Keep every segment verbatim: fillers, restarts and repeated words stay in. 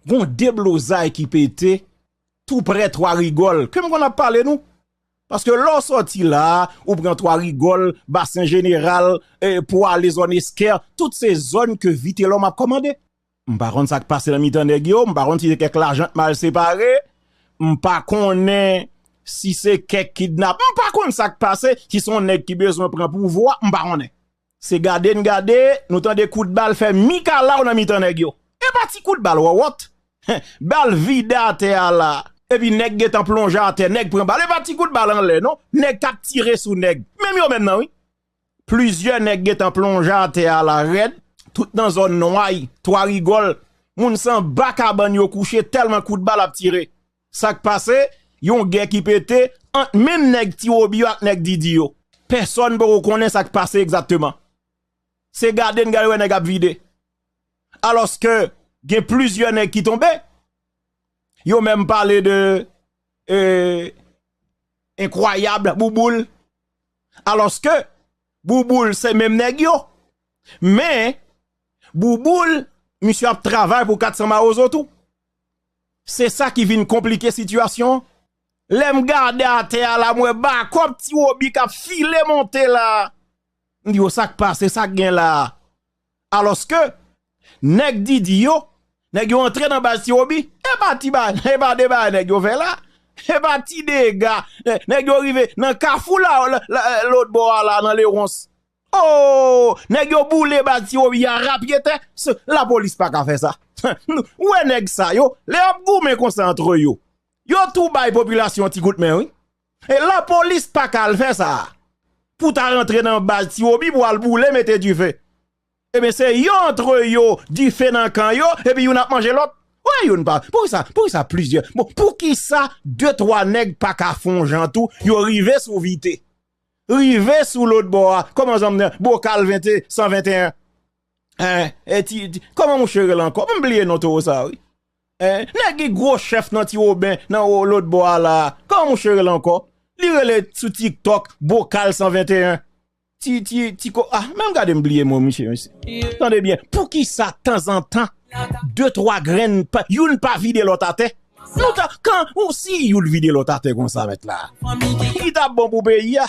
Gon deblozay ki pete tou prè Twa Rigòl, ke m konn ap pale nou. Paske lè w sòti la, ou pran Twa Rigòl, Basen Jeneral, eh, pou ale zòn Eskè, tout se zòn ke Vitelòm ap kòmande. M pa konn sa k pase nan mitan nèg yo, m pa konn si se kèk lajan k mal separe, m pa konnen si se kèk kidnap, m pa konn sa k pase, si se yon nèg ki bezwen pran pouvwa, m pa konnen. Se gade n gade, nou tande kout bal fè mikalaw nan mitan nèg yo. E pa ti kout bal wòwòt. Bal vide atè a la. Epi nèg gentan plonje atè, nèg pran bal. E pa ti kout bal anlè, non. Nèg k ap tire sou nèg. Menm yo menm nan, wi. Plizyè nèg gentan plonje atè a la rèd. Tout nan zòn Nway, Twa Rigòl. Moun se anba kabann yo kouche tèlman kout bal ap tire. Sa k pase? Yon gè ki pete ant menm nèg Ti Wobi yo ak nèg Didi yo. Pèsòn poko konnen sa k pase egzakteman. Se gade n gade wè nèg ap vide. Alòske gen plizyè nèg ki tonbe. Yo menm pale de, eh, enkwayab, Bouboul. Alòske Bouboul se menm nèg yo. Men, Bouboul, misye ap travay pou kat san Mawozo tou. Se sa ki vin konplike sitiyasyon an. Lè m gade atè a la, m wè bakòp Ti Wobi k ap file monte la. M di, "O, sa k pase, sa k gen la a?" Alòske, nèg Didi yo, nèg yo antre nan baz Ti Wobi, e pa ti ba, e pa de bagay nèg yo fè la. E pa ti dega, nè-, nèg yo rive nan kafou la, la, la, lòt bò a la, nan Lewons. O, nèg yo boule baz Ti Wobi a rapyetè. Se, lapolis pa ka fè sa. Ou wè nèg sa yo, lè y ap goumen konsa antre yo, yo tou bay popilasyon ti kout men, wi. E lapolis pa ka al fè sa. Pou ta rantre nan baz Ti Wobi pou al boule, mete dife. Ebyen, se yo antre yo, dife nan kan yo, epi youn ap manje lòt. Wè youn pa. Poukisa, poukisa plizyè? Bon, poukisa de twa nèg pa ka fè yon jan tou, yo rive sou Vite? Rive sou lòt bò a, kòman zanm nan, Bokal vente, san venteyen. Hein, e ti, ti, kòman mouche rele ankò? M bliye non towo sa, wi. Hein, nèg ki gwo chèf nan Ti Woben, nan o-, lòt bò a la. Kòman mouche rele ankò? Li rele sou TikTok, Bokal san venteyen. Ti, ti, ti ko, ah, menm gade m bliye mo misye, mesye. Tande byen, poukisa tanzantan, de twa grenn, pa, youn pa vide lòt atè? Nou ta, kan, ou si youn vide lòt atè konsa, mèt la, ki t ap bon pou peyi a?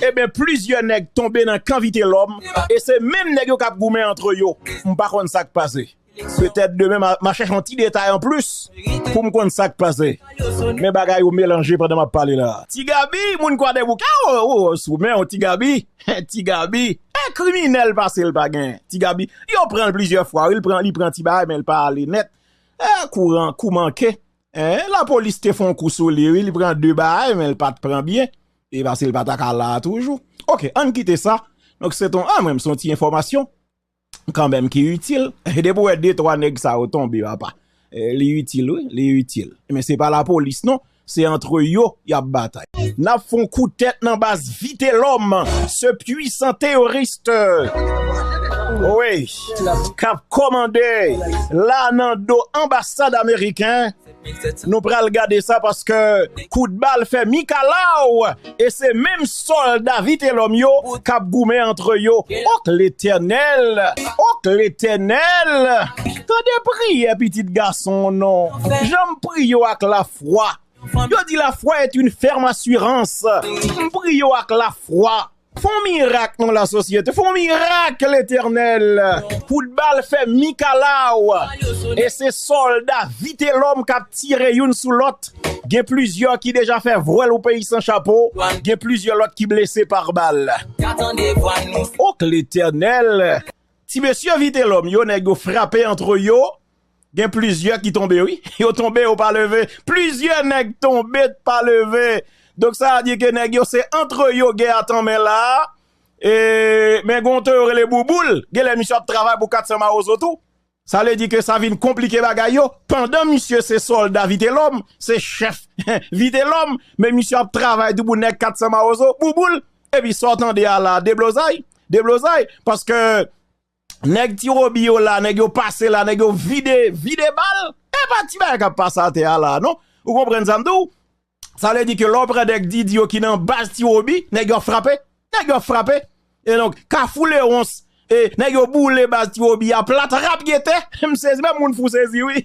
Ebyen, plizyè nèg tonbe nan kan Vitelòm, e se menm nèg yo k ap goumen antre yo. M pa konn sa k pase. Petèt demen, m a, m a chèche yon ti detay anplis pou m konn sa k pase. Men bagay yo melanje pandan m ap pale la. Ti Gabi, moun Kwadèboukè, o, o, o, sou men w, Ti Gabi. Ti Gabi. E kriminèl pase l pa gen. Ti Gabi, yo pran l plizyè fwa, wi, li pran, li pran ti bagay, men l pa ale nèt. E kouran, kou manke. En, lapolis te fè yon kou sou li, wi, li pran de bagay, men l pa t pran byen. E pase l pa ta ka la a toujou. Oke, ann kite sa. Donk, se ton, an, mwen, se yon ti enfòmasyon kanmenm ki itil. E depi w wè de, twa nèg sa yo tonbe, papa. E, li itil, wi, li itil. Men se pa lapolis, non. Se antre yo, y ap batay. N ap fè yon kout tèt nan baz Vitelòm, ce puissant terroriste. Wi, k ap kòmande la nan do anbasad ameriken. Nou pral gade sa paske kout bal fè mikalaw e se menm sòlda Vitelòm yo k ap goumen antre yo. Ok Letènèl, ok Letènèl, tande priyè pitit gason w non. Jan m priye w ak lafwa. Yo di la foi est une ferme assurance. M priye w ak lafwa. Fè yon mirak non la sosyete. Fè yon mirak Letènèl. Kout bal fè mikalaw. E se sòlda Vitelòm k ap tire youn sou lòt. Gen plizyè ki deja fè vwèl ou peyi san chapo. Gen plizyè lòt ki blese pa bal. Ok Letènèl. Ti mesye Vitelòm yo, nèg yo frape antre yo. Gen plizyè ki tonbe, wi. Yo tonbe, yo pa leve. Plizyè nèg tonbe, pa leve. Donk, sa di ke nèg yo se antre yo gè a tanmen la. E, men gon to yo rele Bouboul. Genlè misye ap travay pou kat san Mawozo tou. Sa vle di ke sa vin konplike bagay yo. Pandan misye se sòlda Vitelòm, se chèf Vitelòm, men misye ap travay tou pou nèg kat san Mawozo, Bouboul. Epi sa w tande a la, deblozay, deblozay. Paske nèg Ti Wobi yo la, nèg yo pase la, nèg yo vide, vide bal. E pa ti bagay k ap pase atè a la, non. Ou konprann sa m di w? Sa vle di ke lè w pran nèg Didi yo ki nan baz Ti Wobi, nèg yo ap frape. Nèg yo ap frape. E donk, Kafou Lewons, E nèg yo boule baz Ti Wobi a plat, rapyete. M sezi, menm moun fou sezi, wi.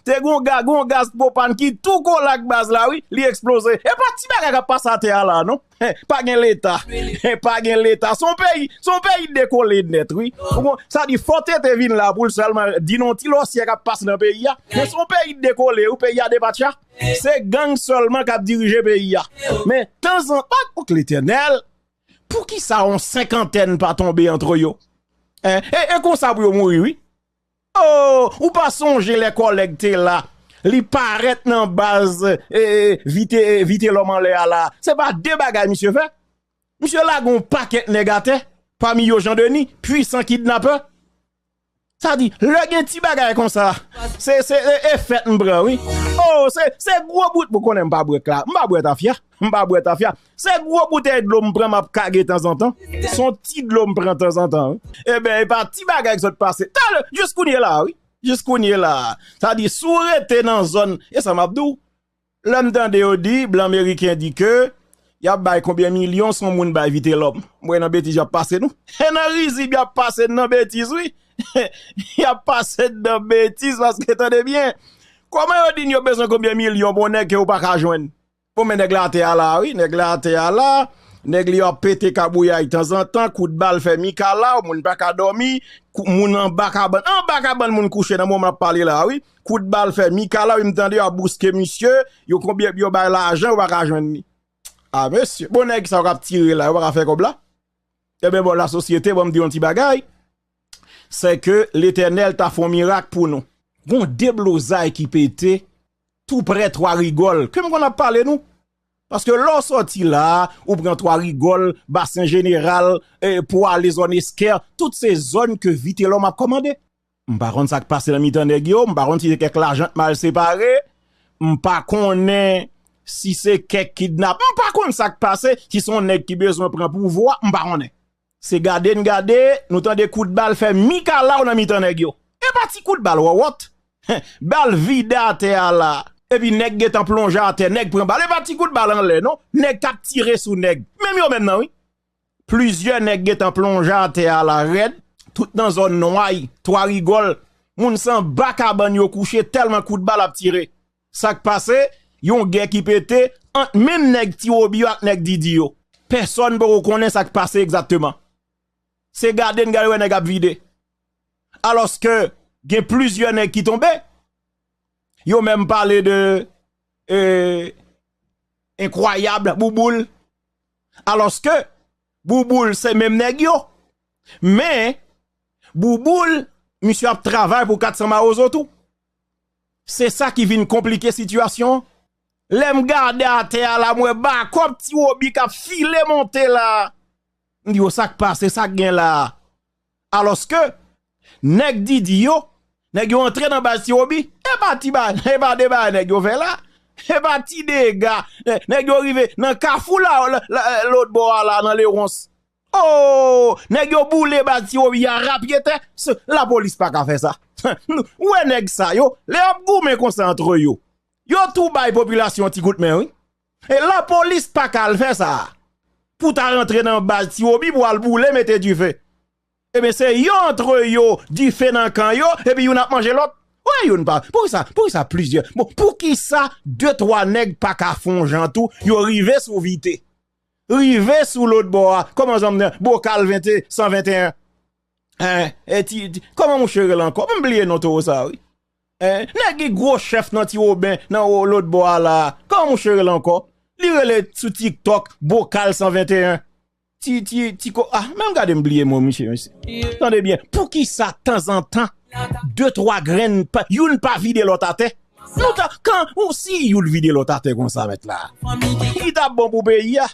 Te gon ga, gon gaz pwopàn ki tou kole ak baz la, wi. Li eksploze. E pa ti bagay k ap pase atè a la, non. Pa gen leta. Pa gen leta. Se yon peyi, se yon peyi dekole nèt, wi. Ou kon, sa di, fò T T vin la pou l sèlman di nou yon ti lòsyè k ap pase nan peyi a. Men se yon peyi dekole, wi, peyi a depatcha. Se gang sèlman k ap dirije peyi a. Men, tanzantan, ok, Letènèl, poukisa yon senkantèn pa tonbe antre yo? Hein? E, e konsa pou yo mouri, wi. Oh, ou pa sonje lè kòlèg te la, li parèt nan baz, e, e, Vitelòm anlè a la. Se pa de bagay misye fè. Misye lage yon pakèt nèg atè, pami yo Jan Deni, pwisan kidnapè. Sa di, lè gen ti bagay konsa, se, se, e, e fèt m pran, wi. Oh, se, se gwo bout, ou konnen m pa bwè la, m pa bwè tafya, m pa bwè tafya. Se gwo boutèy dlo m pran, m ap kage tanzantan. Se yon ti dlo m pran tanzantan, wi. Eben, e pa ti bagay k sot pase. Talè, jis kounye la, wi. Jis kounye la. Sa di, si w rete nan zòn, e sa m ap di w, lè m tande yo di, blan meriken di ke y ap bay konbyen milyon si yon moun bay Vitelòm. M wè nan betiz y ap pase nou. E nan rizib y ap pase n nan betiz, wi. Y ap pase n nan betiz paske, tande byen, kòman yo di n yo bezwen konbyen milyon pou yon nèg ke yo pa ka jwenn? Bon, men nèg la atè a la, wi, nèg la atè a la. Nèg li ap pete kabouyay tanzantan, kout bal fè mikala, moun pa ka dòmi, kou-, moun anba kabann, anba kabann moun kouche nan moman m ap pale la, wi. Kout bal fè mikala, wi, m tande yo ap bouske misye, yo konbyen yo bay lajan, yo pa ka jwenn li. A, mesye, bon, nèg sa yo k ap tire la, yo pa ka fè kòb la? Ebyen, bon, lasosyete, bon, m di yon ti bagay, se ke Letènèl ta fè yon mirak pou nou. Gon deblozay ki pete, tou prè Twa Rigòl, ke m konn ap pale nou. Paske lè w sòti la, ou pran Twa Rigòl, Basen Jeneral, e, pou ale zòn Eskè, tout se zòn ke Vitelòm ap kòmande. M pa konn sa k pase nan mitan nèg yo, m pa konn si se kèk lajan k mal separe, m pa konnen si se kèk kidnap, m pa konn sa k pase, si se yon nèg ki bezwen pran pouvwa, m pa konnen. Se gade n gade, nou tande kout bal fè mikalaw nan mitan nèg yo. E pa ti kout bal wòwòt. Bal vide atè a la. Epi nèg gentan plonje atè, nèg pran bal. E pa ti kout bal anlè, non. Nèg k ap tire sou nèg. Menm yo menm nan, wi. Plizyè nèg gentan plonje atè a la rèd. Tout nan zòn Nway, Twa Rigòl. Moun se anba kabann yo kouche tèlman kout bal ap tire. Sa k pase? Yon gè ki pete ant menm nèg Ti Wobi yo ak nèg Didi yo. Pèsòn poko konnen sa k pase egzakteman. Se gade n gade wè nèg ap vide. Alòske gen plizyè nèg ki tonbe. Yo menm pale de, e, Enkwayab, Bouboul. Alòske Bouboul se menm nèg yo. Men, Bouboul, misye ap travay pou kat san mawozo tou. Se sa ki vin konplike sitiyasyon an. Lè m gade atè a la, m wè bakòp Ti Wobi k ap file monte la. M di, "O, sa k pase, sa k gen la a?" Alòske, nèg Didi yo, nèg yo antre nan baz Ti Wobi, e pa ti ba, e pa de bagay nèg yo fè la. E pa ti dega, nè-, nèg yo rive nan kafou la, la, la, lòt bò a la, nan Lewons. Oh, nèg yo boule baz Ti Wobi a rapyetè. Se, lapolis pa ka fè sa. Ou wè nèg sa yo, lè y ap goumen konsa antre yo, yo tou bay popilasyon yon ti kout men, wi. E lapolis pa ka al fè sa. Pou ta rantre nan baz Ti Wobi pou al boule, mete dife. Ebyen, se yo antre yo, dife nan kan yo, epi youn ap manje lòt. Wè, youn pa. Poukisa, poukisa plizyè? Bon, poukisa de twa nèg pa ka fè yon jan tou, yo rive sou Vite? Rive sou lòt bò a, kòman zanm nan, Bokal vente, san venteyen. Hein, e ti, ti, kòman mouche rele ankò? M bliye non towo sa, wi. Hein, nèg ki gwo chèf nan Ti Woben, nan o-, lòt bò a la. Kòman mouche rele ankò? Li rele sou TikTok, Bokal san venteyen. Ti, ti, ti ko-, ah, menm gade m bliye mo misye, mesye. Tande byen, poukisa tanzantan, de twa grenn, pa, youn pa vide lòt atè? Nou ta, kan, ou si youn vide lòt atè konsa, mèt la, ki t ap bon pou peyi a?